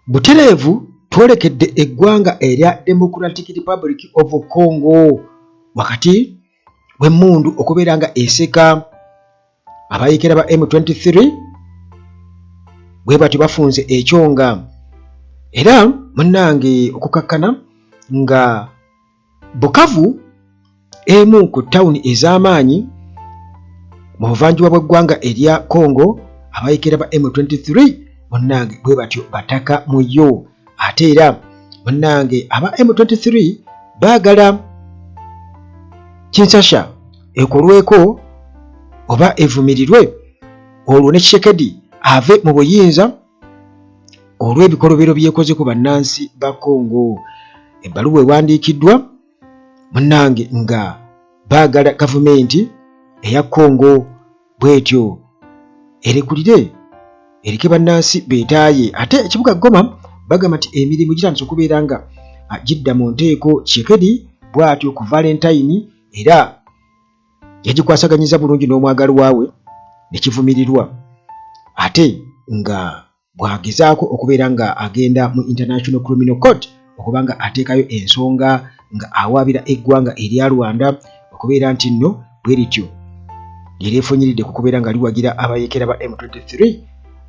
Butereevu twolekedde eggwanga erya Democratic Republic of Congo wakati w'emmundu okubeera nga eseka abayeekera ba M23 bwe batyo bafunze ekyonga era munnange okukakkana nga Bukavu emu ku tawuni ez'amaanyi mu buvanjuba bw'eggwanga erya Congo abayekera ba M23 munnange bwe batyo bataka mu yo ate era munnange aba M23 baagala Kinshasa ekolweko oba evumirirwe olwo ne Tshisekedi ave mu buyinza olw'ebikolobero byekoze ku bannansi ba Congo. Ebbaluwa ewandiikiddwa munnange nga baagala gavumenti eya Congo bwetyo erekulire ereke bannansi beetaaye. Ate ekibuga Goma bagamba nti emirimu gitandise okubeera nga gidda mu nteeko. Tshisekedi bw'atyo ku Valentine era yagikwasaganyiza bulungi n'omwagalwa we ne kivumirirwa ate nga bw'agezaako okubeera nga agenda mu International Criminal Court okuba nga ateekayo ensonga nga awaabira eggwanga erya Rwanda okubeera nti nno bwe lityo lye lyefunyiridde ku kubeera nga liwagira abayeekera ba M23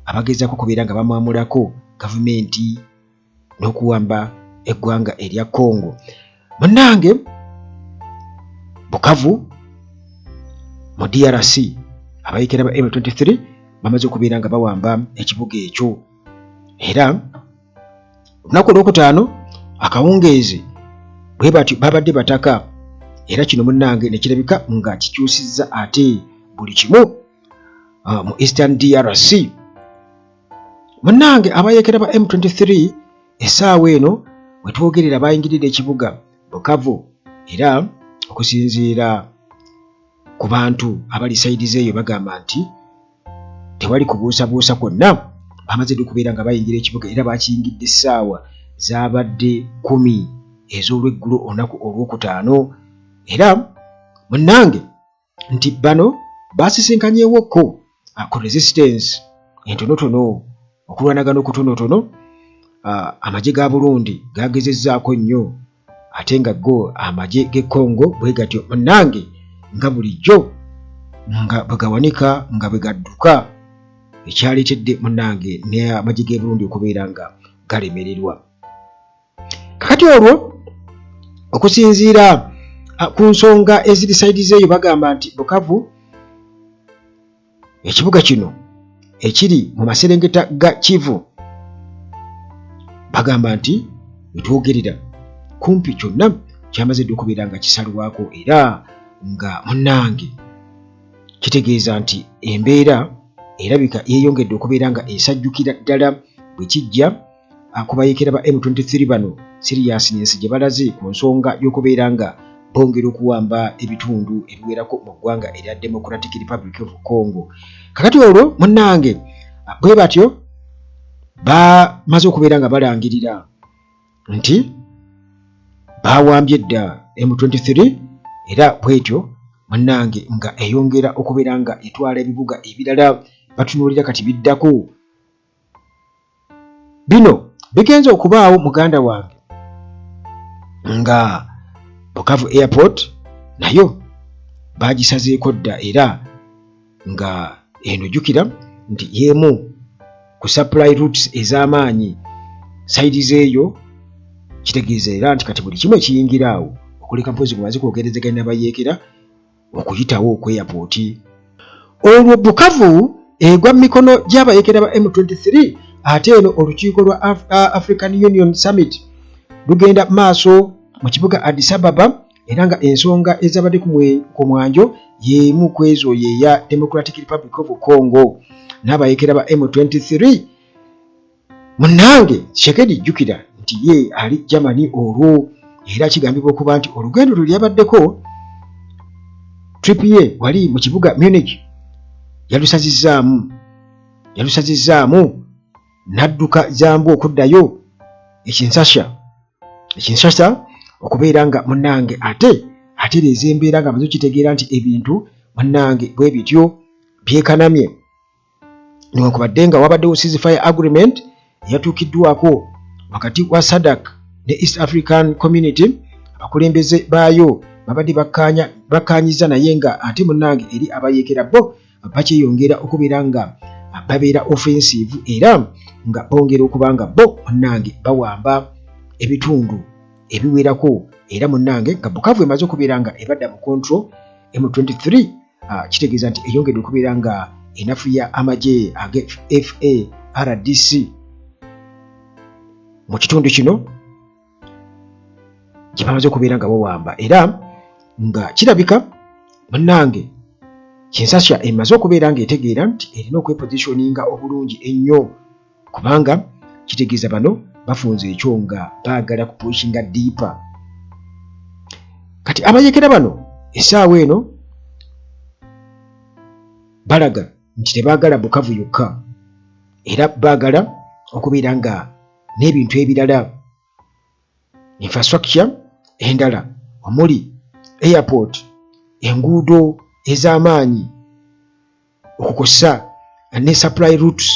abagezaako okubeera nga bamwamulako gavumenti n'okuwamba eggwanga erya Congo. Munnange Bukavu mu DRC abayekera ba M23 bamaze okubeera nga bawamba ekibuga ekyo era olunaku olwokutaano akawungeezi bwe batyo babadde bataka era kino munnange ne kirabika nga kikyusizza ate buli kimu mu Eastern DRC. Munnange abayeekera ba M23 essaawa eno wetwogerera bayingiridde ekibuga Bukavu era okusinziira ku bantu abali sayidi zeeyo bagamba nti tewali kubuusabuusa kwonna bamaze dda okubeera nga bayingira ekibuga era bakiyingidde essaawa zaabadde 10 ez'olweggulo olunaku olwokutaano era munnange nti bano baasisinkanyeewokko ku resistance entonotono okulwanagana okutonotono amagye ga Burundi gagezezzaako nnyo ate nga go amagye g'e Congo bwe gatyo munnange nga bulijjo nga bwe gawanika nga bwe gadduka ekyaleetedde munnange n'amagye g'e Burundi okubeera nga galemererwa. Kakati olwo okusinziira ku nsonga eziri sayidi zeeyo bagamba nti Bukavu ekibuga kino ekiri mu maserengeta ga Kivu bagamba nti wetwogerera kumpi kyonna kyamaze dda okubeera nga kisalwako era nga munnange kitegeeza nti embeera erabika yeeyongedde okubeera nga esajjukira ddala bwe kijja Akubayeekera ba M23 bano seriousness gye balaze ku nsonga y'okubeera nga bongera okuwamba ebitundu ebiwerako mu ggwanga erya Democratic Republic of Congo. Kakati olwo munnange bwe batyo bamaze okubeera nga balangirira nti bawambye dda M23 era bwetyo munnange nga eyongera okubeera nga etwala ebibuga ebirala batunuulira kati biddako. Bino bigenze okubaawo muganda wange nga Bukavu Airport nayo baagisazeeko dda era nga eno jjukira nti y'emu ku supply routes ez'amaanyi sayidi z'eyo kitegeeza era nti kati buli kimu ekiyingira awo okuleka mpozi nga maze kwogerezeganya n'abayeekera okuyitawo ku airport. Olwo Bukavu egwa mu mikono gy'abayekera ba M23 ate eno olukiiko lwa African Union Summit lugenda maaso mu kibuga Addis Ababa era nga ensonga ezabadde ku mwanjo y'emu ku ezo yeya Democratic Republic of Congo n'abayekera ba M23. Munnange Tshisekedi jjukira nti ye ali Germany olwo era kigambibwa okuba nti olugendo lwe lyabaddeko trip ye wali mu kibuga Munich yalusazizzaamu n'adduka zambu okuddayo e Kinshasa okubeera nga munnange ate atereeza embeera nga amaze okitegeera nti ebintu munnange bwe bityo byekanamye. Newankubadde nga wabaddewo ceasefire agreement eyatuukiddwako wakati wa SADC ne East African Community, abakulembeze baayo babadde bakkaanyiza, naye nga ate munnange eri abayeekera bo bakyeyongera okubeera nga babeera offensive era nga bongera okuba nga bo munnange bawamba ebitundu ebiwerako. Era munnange nga Bukavu emaze okubeera nga ebadda mu control M23, kitegeeza nti eyongedde okubeera nga enafuya amagye aga FARDC mu kitundu kino gye bamaze okubeera nga bawamba. Era nga kirabika munnange Kinshasa emaze okubeera ng'etegeera nti erina okwepositioninga obulungi ennyo, kubanga kitegeeza bano bafunze ekyo nga baagala kupushinga deeper. Kati abayekera bano essaawa eno balaga nti tebaagala Bukavu yokka, era baagala okubeera nga n'ebintu ebirala, infrastructure endala omuli airport, enguudo ez'amaanyi, okukosa ne supply routes,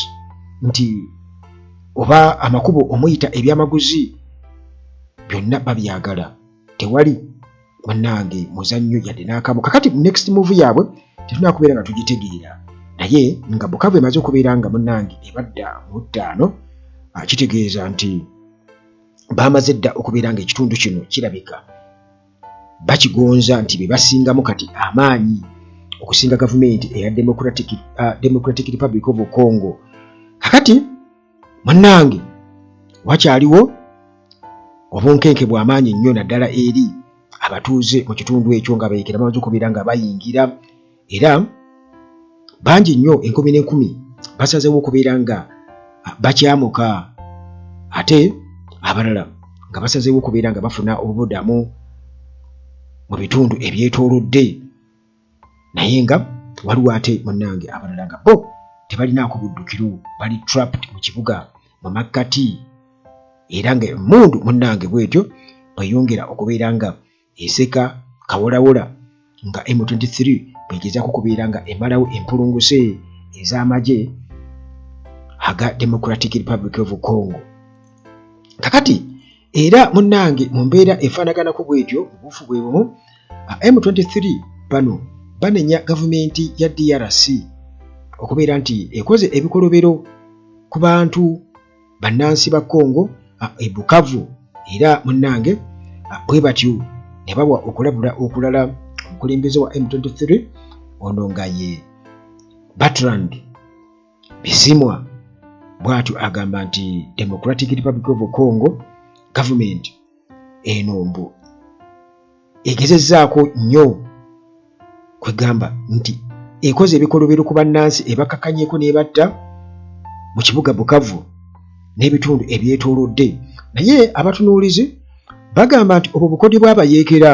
nti oba amakubo omuyita ebyamaguzi byonna babyagala. Tewali munnange muzannyo yadde n'akamu. Kakati next move yaabwe tetunakubeera nga tugitegeera, naye nga Bukavu emaze okubeera nga munnange ebadda mu ttaano, kitegeeza nti bamaze dda okubeera nga ekitundu kino kirabika bakigonza, nti be basingamu kati amaanyi okusinga gavumenti eya Democratic Republic of Congo. Kakati munnange wakyaliwo obunkenke bw'amaanyi nnyo, naddala eri abatuuze mu kitundu ekyo, nga beekera bamaze okubeera nga bayingira, era bangi nnyo, enkumi n'enkumi basazeewo okubeera nga bakyamuka, ate abalala nga basazeewo okubeera nga bafuna obubudamu mu bitundu ebyetoolodde. Naye nga waliwo ate munnange abalala nga bo tebalinaako buddukiro, bali trapped mu kibuga mu makkati, era nga emmundu munnange bwetyo bweyongera okubeera nga eseka kawolawola, nga M23 bwegezaako okubeera nga emalawo empulunguse ez'amagye aga Democratic Republic of Congo. Kakati era munnange mu mbeera efaanaganako bwetyo, mu buufu bwe bumu, M23 bano banenya gavumenti ya DRC okubeera nti ekoze ebikolobero ku bantu bannansi ba Congo e Bukavu. Era munnange bwe batyo ne bawa okulabula okulala omukulembeze wa M23 ono nga ye Bertrand Bisimwa, bw'atyo agamba nti Democratic Republic of Congo government eno mbu egezezzaako nnyo, kwegamba nti ekoze ebikolobero ku bannansi, ebakakanyeko n'ebatta mu kibuga Bukavu n'ebitundu ebyetoolodde. Naye abatunuulizi bagamba nti obwo bukodyo bw'abayeekera,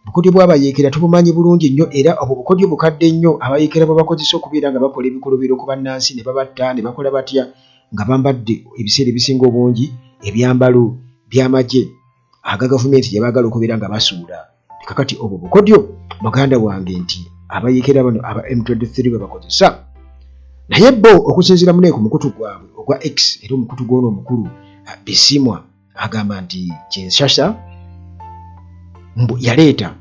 bukodyo bw'abayeekera tubumanyi bulungi nnyo, era obwo bukodyo bukadde nnyo abayeekera bwe bakozesa okubeera nga bakola ebikolobero ku bannansi ne babatta ne bakola batya, nga bambadde ebiseera ebisinga obungi ebyambalo by'amagye aga gavumenti gye baagala okubeera nga basuula. Kakati obwo bukodyo, muganda wange, nti abayeekera bano aba M23 bwe bakozesa. Naye bo okusinziira mune ku mukutu gwabwe ogwa X, era omukutu gw'ono omukulu Bisimwa agamba nti Kinshasa mbu yaleeta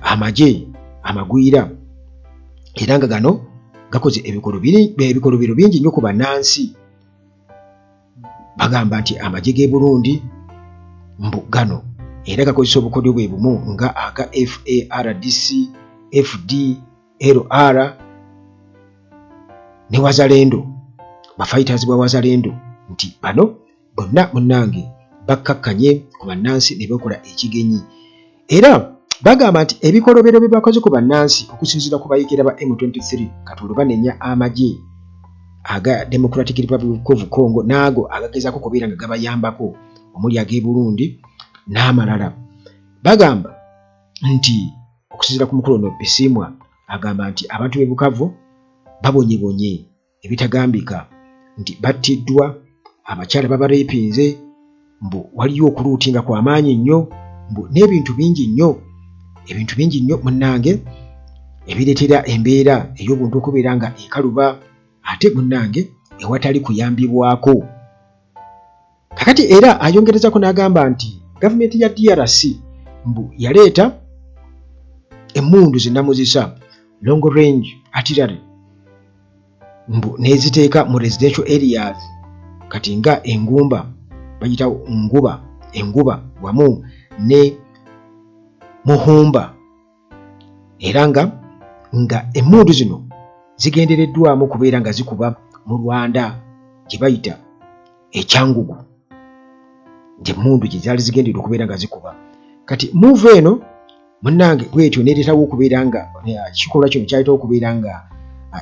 amagye amagwira, era nga gano gakoze ebikolobero bingi nnyo ku bannansi. Bagamba nti amagye g'e Burundi mbu gano era gakozesa obukodyo bwe bumu nga aga FARDC, FDLR ne Wazalendo, bafighters bwa Wazalendo, nti bano bonna munnange bakkakkanye ku bannansi ne bakola ekigenyi. Era bagamba nti ebikolobero bye bakoze ku bannansi, okusinziira ku bayiikira ba M23, kati olwo banenya amagye aga Democratic Republic of Congo n'ago agagezaako kubeera nga gabayambako, omuli ag'e Burundi n'amalala. Bagamba nti okusinziira ku mukulu ono Bisimwa, agamba nti abantu b'e Bukavu babonyebonye ebitagambika, nti battiddwa, abakyala babareepinze, mbu waliyo okuluutinga kwa maanyi nnyo, mbu n'ebintu bingi nnyo, ebintu bingi nnyo munnange ebireetera embeera ey'obuntu okubeera nga ekaluba, ate munnange ewatali kuyambibwako. Kakati era ayongerezako n'agamba nti gavumenti ya DRC mbu yaleeta emmundu zinamuzisa long range artillery mbu n'eziteeka mu residential areas, kati nga engumba bagiyita nguba, enguba wamu ne muhumba, era nga emmundu zino zigendereddwamu kubeera nga zikuba mu Rwanda gye bayita ekyangugu, nti emmundu gye zaali zigenderedde okubeera nga zikuba. Kati move eno munnange bwetyo nereetawo okubeera nga kikolwa kino kyaleetawo okubeera nga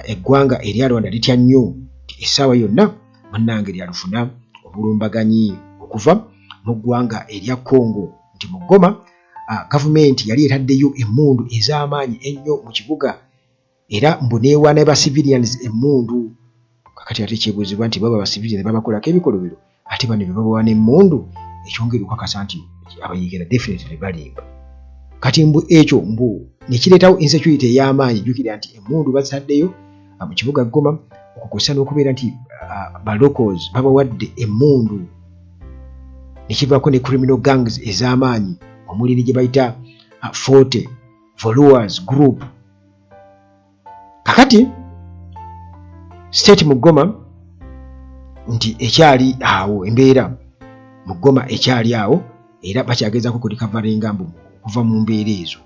eggwanga erya Rwanda litya nnyo nti essaawa yonna munnange lyalufuna obulumbaganyi okuva mu ggwanga erya Congo, nti mu Goma gavumenti yali etaddeyo emmundu ez'amaanyi ennyo mu kibuga, era mbu neewa ne ba civilians emmundu. Kakati ate kyebuuzibwa nti baba ba civilians babakolako ebikolobero, ate bano be babawa n'emmundu, ekyongera okukakasa nti abayiikira definitely balimba. Kati mbu ekyo mbu nekireetawo insecurity ey'amaanyi. Jjukira nti emmundu bazitaddeyo mu kibuga Goma, okukosa n'okubeera nti ba locals babawadde emmundu, nekivaako ne criminal gangs ez'amaanyi omuli ne gye bayita Forte Followers Group. Kakati state mu Goma nti ekyali awo, embeera mu Goma ekyali awo, era bakyagezaako kurecoveringa mbu okuva mu mbeera ezo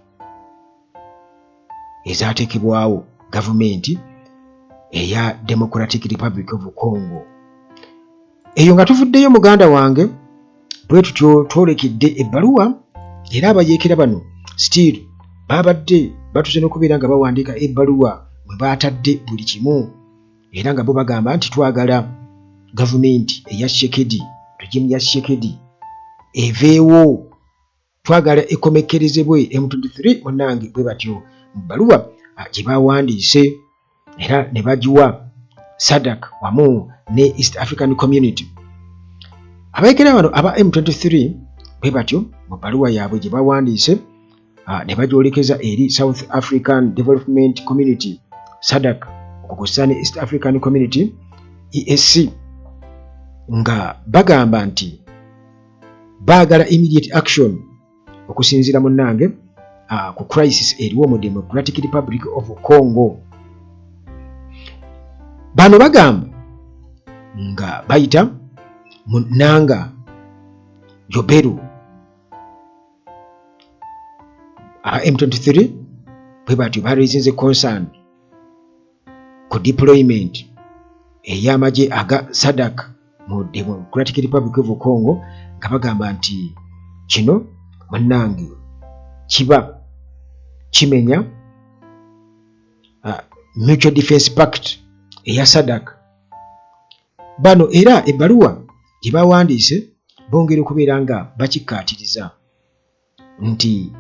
ezateekebwawo gavumenti eya Democratic Republic of Congo. Eyo nga tuvuddeyo muganda wange, bwe tutyo twolekedde ebbaluwa, era abayeekera bano still babadde batuze n'okubeera nga bawandiika ebbaluwa mwe baatadde buli kimu, era nga bo bagamba nti twagala gavumenti eya Tshisekedi, regime ya Tshisekedi eveewo, twagala ekomekkerezebwe M23. Munnange, bwe batyo mu bbaluwa gye bawandiise era ne bagiwa SADC wamu ne East African Community. Abayeekera bano aba M23 bwe batyo mu bbaluwa yaabwe gye bawandiise ne bagyolekeza eri South African Development Community, SADC, okukozesa ne East African Community, EAC, nga bagamba nti baagala immediate action okusinziira munnange ku crisis eriwo mu Democratic Republic of Congo. Bano bagamba nga bayita mu Nanga Joberu aba M23 bwe batyo baraisinze concern ku deployment ey'amagye aga SADC mu Democratic Republic of Congo, nga bagamba nti kino munnange kiba kimenya Mutual Defense Pact eya SADC. Bano era ebbaluwa gye bawandiise bongera okubeera nga bakikkaatiriza nti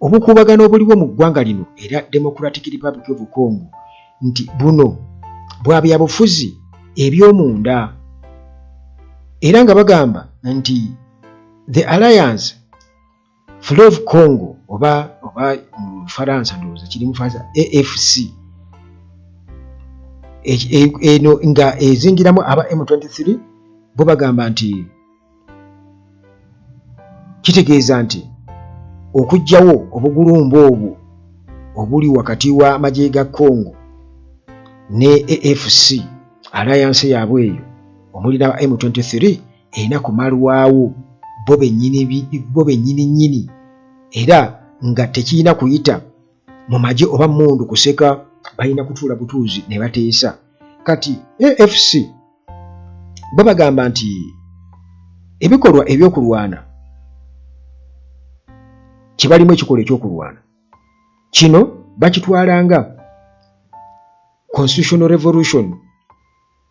obukuubagano obuliwo mu ggwanga lino era Democratic Republic of Congo nti buno bwa byabufuzi eby'omunda, era nga bagamba nti the Alliance Fleuve Congo oba mu Lufalansa, ndowooza kiri mu Falansa, AFC, eno nga ezingiramu aba M23, bo bagamba nti kitegeeza nti okuggyawo obugulumba obwo obuli wakati w'amagye ga Congo ne AFC alliance yaabwe eyo omuli n'aba M23 erina kumalwawo bo bennyini nnyini, era nga tekirina kuyita mu magye oba mmundu kuseka, balina kutuula butuuzi ne bateesa. Kati AFC bo bagamba nti ebikolwa ebyokulwana kibalimu, ekikolwa ekyokulwana kino bakitwalanga constitutional revolution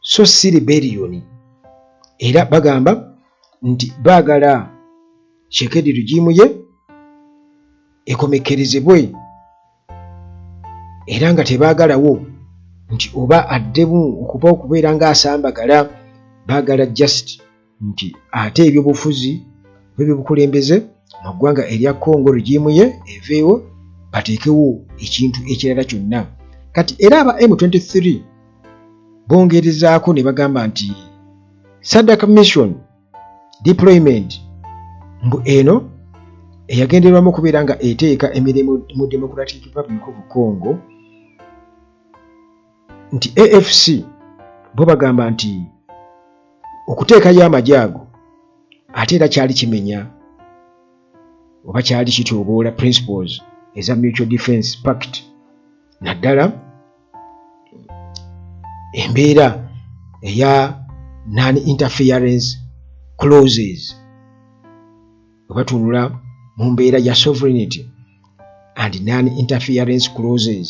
so si rebellion, era bagamba nti baagala Tshisekedi regime ye ekomekkerezebwe, era nga tebaagalawo nti oba addemu okuba okubeera ng'asambagala. Baagala just nti ate ebyobufuzi oba ebyobukulembeze mu ggwanga erya Congo regime ye eveewo, bateekewo ekintu ekirala kyonna. Kati era aba M23 bongerezaako ne bagamba nti SADC mission deployment mbu eno eyagendererwamu okubeera nga eteeka emirimu mu Democratic Republic of Congo nti AFC bo bagamba nti okuteekayo amagye ago ate era kyali kimenya oba kyali kityoboola principles eza Mutual Defense Pact naddala embeera eya non interference clauses bwe batunula mu mbeera ya sovereignty and non interference clauses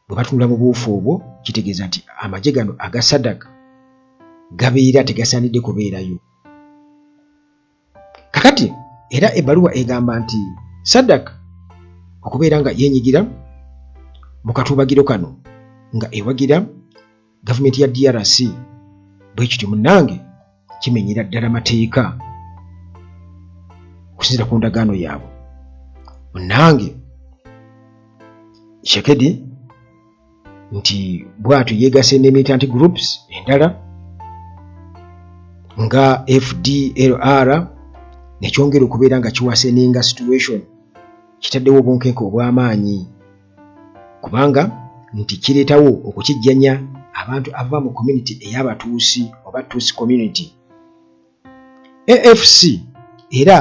bwe batunula mu buufu obwo kitegeeza nti amagye gano aga sadak gabeera tegasaanidde kubeerayo. Kakati era ebbaluwa egamba nti Sadak okubeera nga yenyigira mu katuubagiro kano nga ewagira gavumenti ya DRC bwe kityo munnange kimenyera ddala mateeka okusinziira ku ndagaano yaabwe. Munnange Tshisekedi nti bwatyo yeegase ne militant groups endala nga FDLR nekyongera okubeera nga kiwaseninga situation kitaddewo obunkenke obw'amaanyi kubanga nti kireetawo okukijjanya abantu abava mu community ey'Abatuusi oba Tuusi community. AFC era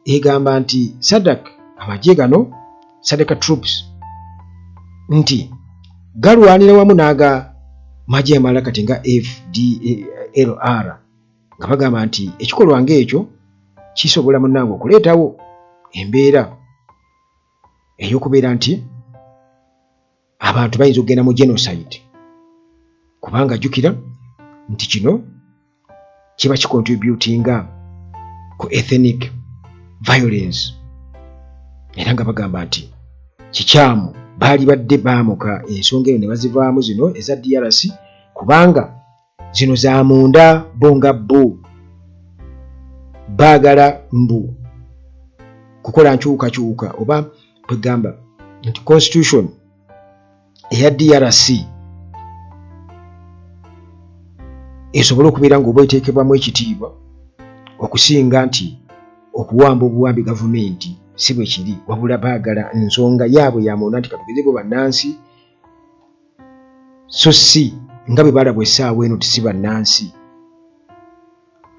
egamba nti SADC amagye gano SADC troops nti galwanira wamu n'aga magye amalala kati nga FDLR nga bagamba nti ekikolwa ng'ekyo kisobola munnange okuleetawo embeera ey'okubeera nti abantu bayinza okugenda mu genocide kubanga jjukira nti kino kiba kicontributinga ku ethnic violence era nga bagamba nti kikyamu baali badde baamuka ensonga eyo ne bazivaamu zino eza DRC kubanga zino za munda bo nga bo baagala mbu kukola nkyukakyuka oba kwegamba nti constitution eya DRC esobole okubeera ng'oba eteekebwamu ekitiibwa okusinga nti okuwamba obuwambi gavumenti si bwe kiri wabula baagala nsonga yaabwe ya munda nti katugeze bo bannansi so si nga bwe balabwa essaawa eno nti si bannansi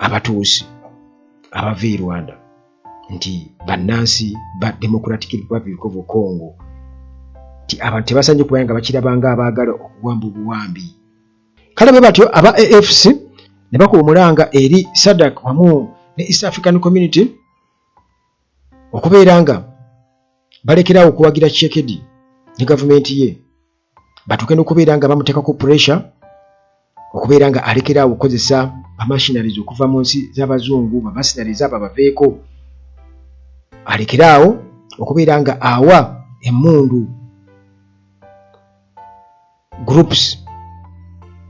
Abatuusi abava e Rwanda nti bannansi ba Democratic Republic of Congo nti abantu tebasanye kubeera nga bakiraba nga abaagala okuwamba obuwambi. Kale bwe batyo aba AFC ne bakuba omulanga eri SADC wamu ne East African Community okubeera nga balekerawo okuwagira Tshisekedi ne gavumenti ye batuuke n'okubeera nga bamuteekako pressure okubeera nga alekera awo okukozesa bamachineries okuva mu nsi z'abazungu bamachineries abo abaveeko alekere awo okubeera nga awa emmundu groups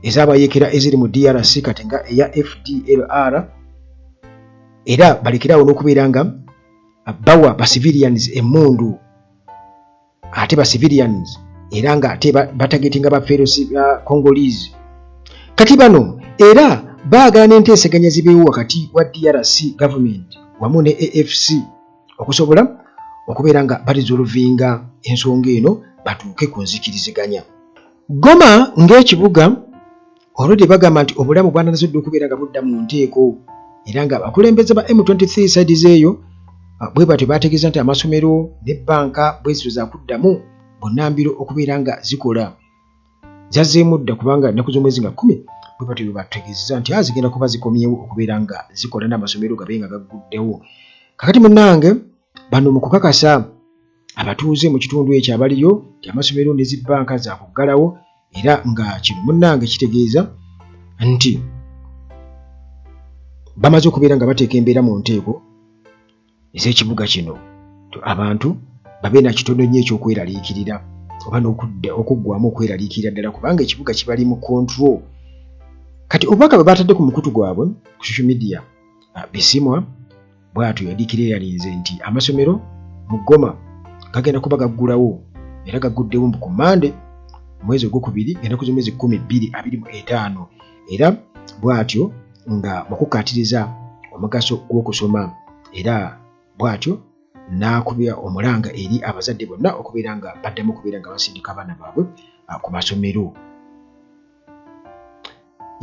ez'abayeekera eziri mu DRC kati nga eya FDLR era balekere awo n'okubeera nga bawa ba civilians emmundu ate ba civilians era nga ate batagetinga ba fellow Congolese. Kati bano era baagala n'enteeseganya zibeewo wakati wa DRC government wamu ne AFC okusobola okubeera nga barizoluvinga ensonga eno batuuke ku nzikiriziganya. Goma ng'ekibuga Already bagamba nti obulamu bwatandise dda okubeera nga budda mu nteeko era nga abakulembeze ba M23 side zeeyo ah, bwe batyo bategeeza nti amasomero ne bbanka bwe zityo zakuddamu bunnambiro okubeera nga zikola zazzeemu dda kubanga ennaku z'omwezi nga kkumi bwe batyo bwe bategeezezza nti ah, zigenda kuba zikomyewo okubeera nga zikola n'amasomero gabe nga gagguddewo. Kakati munnange bano mu kukakasa abatuuze mu kitundu ekyo abaliyo nti amasomero ne zi bbanka zakuggalawo era nga kino munnange kitegeeza nti bamaze okubeera nga bateeka embeera mu nteeko ez'ekibuga kino abantu babe na kitono nnyo eky'okweraliikirira oba n'okudda okuggwamu okweraliikirira ddala kubanga ekibuga kibali mu control kati obubaka bwe baatadde ku mukutu gwabwe ku social media Bisimwa bw'atyo yadikireyalinze nti amasomero mu Goma gagenda kuba gaggulawo era gagguddewo mbu ku Mmande omwezi ogwokubiri ennaku z'omwezi 12 25 era bw'atyo nga mu kukkaatiriza omugaso gw'okusoma era bw'atyo n'akubya omulanga eri abazadde bonna okubeera nga baddamu okubeera nga basindika abaana baabwe ku masomero.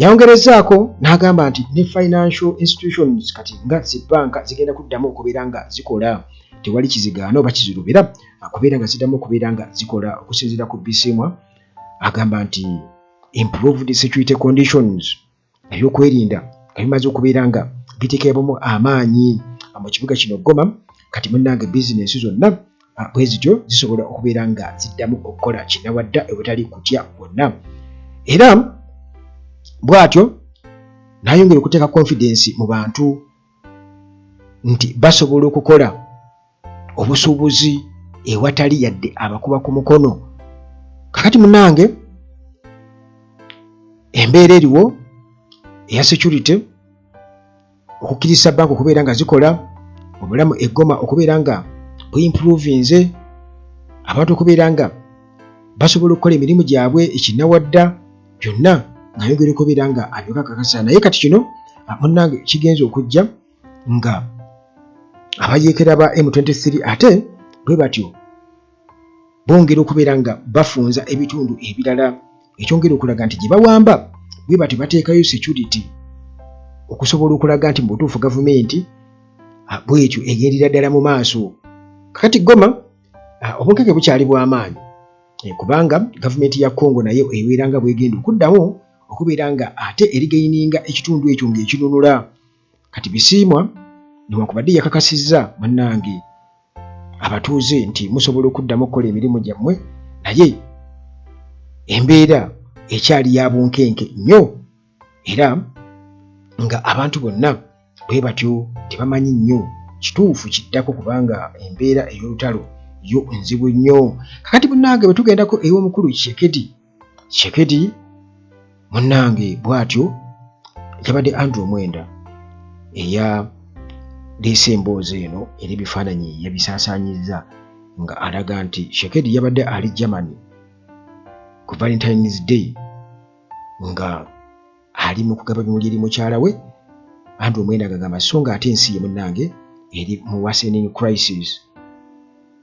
Yayongerezzaako n'agamba nti ne financial institutions kati nga zi bbanka zigenda kuddamu okubeera nga zikola tewali kizigaana oba kizirubira kubeera nga ziddamu okubeera nga zikola. Okusinziira ku Bisiimwa agamba nti improved security conditions ebyokwerinda nga bimaze okubeera nga biteekebwamu amaanyi mu kibuga kino Goma kati munnange bizinensi zonna bwe zityo zisobola okubeera nga ziddamu okukola kinawadda ewatali kutya kwonna era bw'atyo n'ayongera okuteeka konfidensi mu bantu nti basobola okukola obusuubuzi ewatali yadde abakuba ku mukono. Kakati munange embeera eriwo eya security okukkiriza banka okubeera nga zikola, obulamu egoma okubeera nga buimprovinze, abantu okubeera nga basobola okukola emirimu gyabwe ekinawadda byonna ng'ayongera okubeera nga abyokakakasa. Naye kati kino munnange kigenza okujja nga abayeekera ba M23 ate bwe batyo bongera okubeera nga bafunza ebitundu ebirala ekyongera okulaga nti gye bawamba bwe batyo bateekayo security okusobola okulaga nti mu butuufu gavumenti bwetyo egendera ddala mu maaso. Kakati Goma obunkeke bukyali bw'amaanyi eh, kubanga gavumenti ya Congo nayo ebeera nga bwegenda okuddamu okubeera nga ate erigeyininga ekitundu ekyo ng'ekinunula. Kati Bisiimwa newankubadde yakakasizza munnange abatuuze nti musobola okuddamu okukola emirimu gyammwe naye embeera ekyali ya bunkenke nnyo era nga abantu bonna bwe batyo tebamanyi nnyo kituufu kiddako kubanga embeera ey'olutalo yo nzibu nnyo. Kakati munnange bwe tugendako ew'omukulu Tshisekedi, Tshisekedi munnange bw'atyo yabadde Andrew Mwenda eya leese emboozi eno era ebifaananyi yabisaasaanyizza nga alaga nti Tshisekedi yabadde ali Germany ku Valentine's Day nga ali mu kugaba bimuli eri mukyala we. Andrew Mwenda ng'agamba so nga ate ensi ye munnange eri mu worsening crisis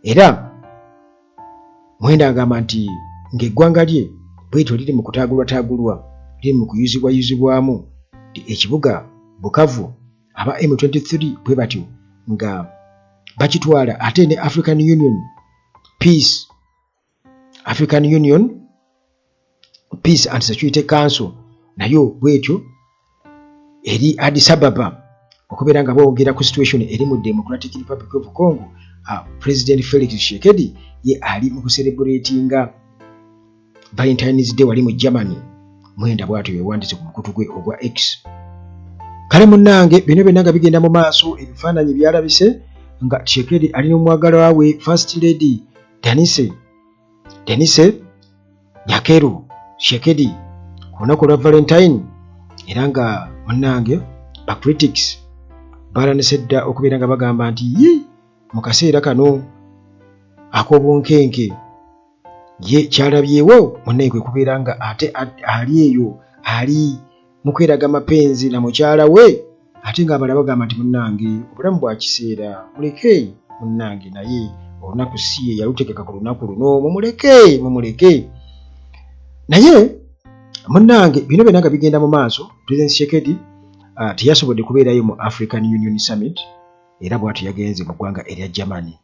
era Mwenda agamba nti ng'eggwanga lye bwetyo liri mu kutaagulwataagulwa, liri mu kuyuzibwayuzibwamu nti ekibuga Bukavu aba M23 bwe batyo nga bakitwala ate ne African Union Peace African Union Peace and Security Council nayo bwetyo eri Addis Ababa okubeera nga boogera ku situation eri mu Democratic Republic of Congo. President Felix Tshisekedi ye ali mu kuserebratinga Valentine's Day wali mu Germany. Mwenda bwatyo yewandise ku mukutu gwe ogwa X. Kale munnange bino byonna nga bigenda mu maaso, ebifaananyi byalabise nga Tshisekedi ali n'omwagalwa we First Lady Denise Denise Nyakeru Tshisekedi ku lunaku lwa Valentine era nga munnange ba critics balandise dda okubeera nga bagamba nti yi mu kaseera kano ak'obunkenke ye kyalabyewo munnaye kwe kubeera nga ate ali eyo ali mu kweraga mapenzi na mukyala we ate ng'abalala bagamba nti munnange obulamu bwa kiseera muleke munnange naye olunaku si ye yalutegeka ku lunaku luno mumuleke mumuleke. Naye munnange bino byonna nga bigenda mu maaso, President Tshisekedi teyasobodde kubeerayo mu African Union Summit era bw'atyo yagenze mu ggwanga erya Germany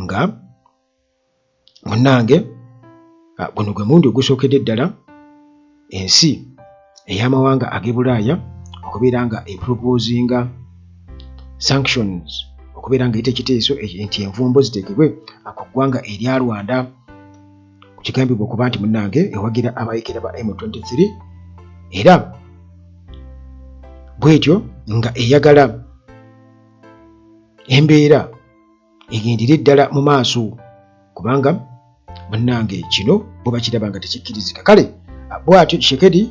nga munnange guno gwe mulundi ogusookedde ddala ensi ey'amawanga ag'e Bulaaya okubeera nga eproposinga sanctions okubeera nga eyita ekiteeso nti envumbo ziteekebwe ku ggwanga erya Rwanda kigambibwa okuba nti munnange ewagira abayekera ba M23 era bwetyo nga eyagala embeera egendere ddala mu maaso kubanga munnange kino bo bakiraba nga tekikkirizika. Kale bwatyo Tshisekedi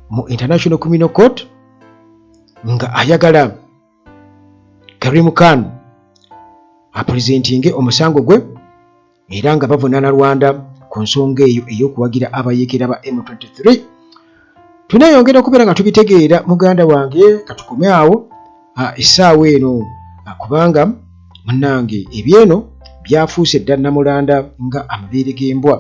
mu International Criminal Court nga ayagala Karim Khan apurezentinge omusango gwe era nga bavunaana Rwanda ku nsonga eyo ey'okuwagira abayeekera ba M23. Tuneeyongera okubeera nga tubitegeera muganda wange, katukome awo essaawa eno, kubanga munnange ebyeno byafuuse dda nnamulanda nga amabeere g'embwa.